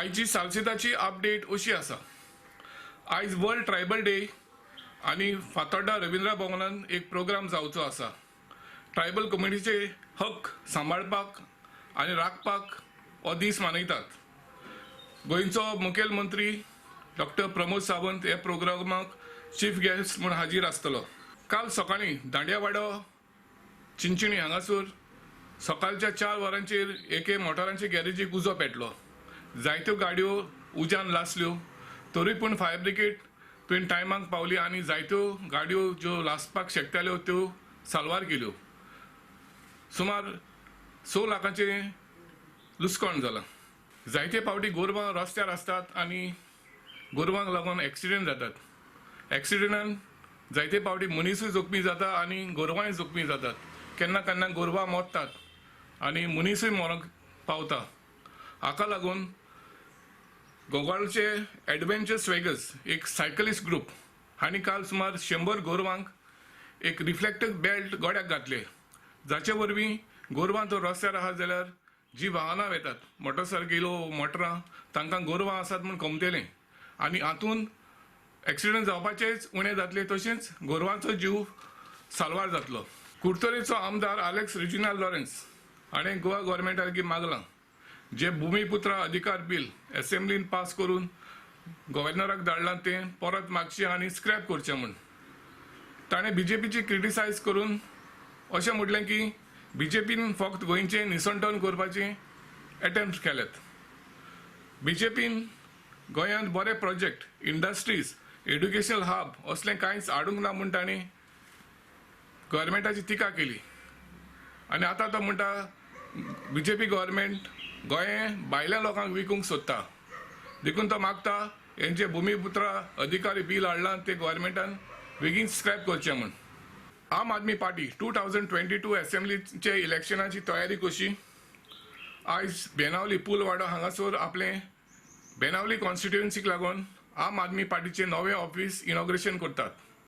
आयची सालसेताची अपडेट अशी आसा. आयज वर्ल्ड ट्रायबल डे आनी फातोड्डा रविंद्र भवनान एक प्रोग्राम जावचो आसा. ट्रायबल कम्युनिटीचे हक्क सांबाळपाक आनी राखपाक हो दीस मनयतात. गोंयचो मुखेलमंत्री डॉक्टर प्रमोद सावंत ह्या प्रोग्रामाक चीफ गेस्ट म्हूण हाजीर आसतलो. काल सकाळीं दांडियावाडो चिंचिणी हांगासर सकाळच्या 4 वरांचेर एके मोटरांचे गॅरेजीक उजो पेटलो. जायत्यो गाडयो उज्यान लासल्यो, तरी पूण फायर ब्रिगेड तुवें टायमाक पावली आनी जायत्यो गाडयो ज्यो लासपाक शकताल्यो त्यो साल्वार केल्यो. सुमार 6 लाखांचें लुकसाण जालां. जायते फावटी गोरवां रस्त्यार आसतात आनी गोरवांक लागून एक्सिडेंट जातात. एक्सिडेंटान जायते फावटी मनीसूय जखमी जाता आनी गोरवांय जखमी जातात. केन्ना केन्ना गोरवां मरतात आनी मनीसूय मरोंक पावता. हाका लागून गोगाळचे एडवेंचर स्वेगर्स एक सायकलिस्ट ग्रूप हांणी काल सुमार 100 गोरवांक एक रिफ्लेक्टर बेल्ट गळ्याक घातले, जाचे वरवीं गोरवां तर रस्त्यार आहा जाल्यार जी वाहनां वेतात मोटरसायकलो मोटरां तांकां गोरवां आसात म्हूण कमतलें आनी हातून एक्सिडंट जावपाचेच उणें जातले, तशेंच गोरवांचो जीव साल्वार जातलो. कुडतरेचो आमदार आलेक्स रेजिनाल्ड लॉरेन्स हाणें गोवा गव्हर्मेंटा लागीं मागलां जे भुमिपुत्रा अधिकार बील एसेंब्लीन पास करून गव्हर्नराक धाडलां तें परत मागचें आनी स्क्रॅप करचें म्हूण. ताणें बीजेपीची क्रिटिसायज करून अशें म्हटलें की बीजेपीन फक्त गोंयचें निसंटन करपाचें एटेम्प्ट केल्यात. बीजेपीन गोंयांत बरे प्रोजेक्ट, इंडस्ट्रीज, एड्युकेशनल हब असलें कांयच हाडूंक ना म्हूण ताणें गव्हर्मेंटाची टिका केली. आनी आतां तो म्हणटा बीजेपी गव्हर्मेंट गोंय भायल्या लोकांक विकूंक सोदता, देखून तो मागता हेंचे भुमिपुत्रा अधिकारी बील हाडलां तें गव्हर्मेंटान बेगीन स्क्रॅप करचें म्हूण. आम आदमी पार्टी 2022 एसेंब्लीचे इलेक्शनाची तयारी कशी आयज बेनावली पुलवाडो हांगासर आपलें बेनावली कॉन्स्टिट्युएन्सीक लागून आम आदमी पार्टीचें नवें ऑफिस इनॉग्रेशन करतात.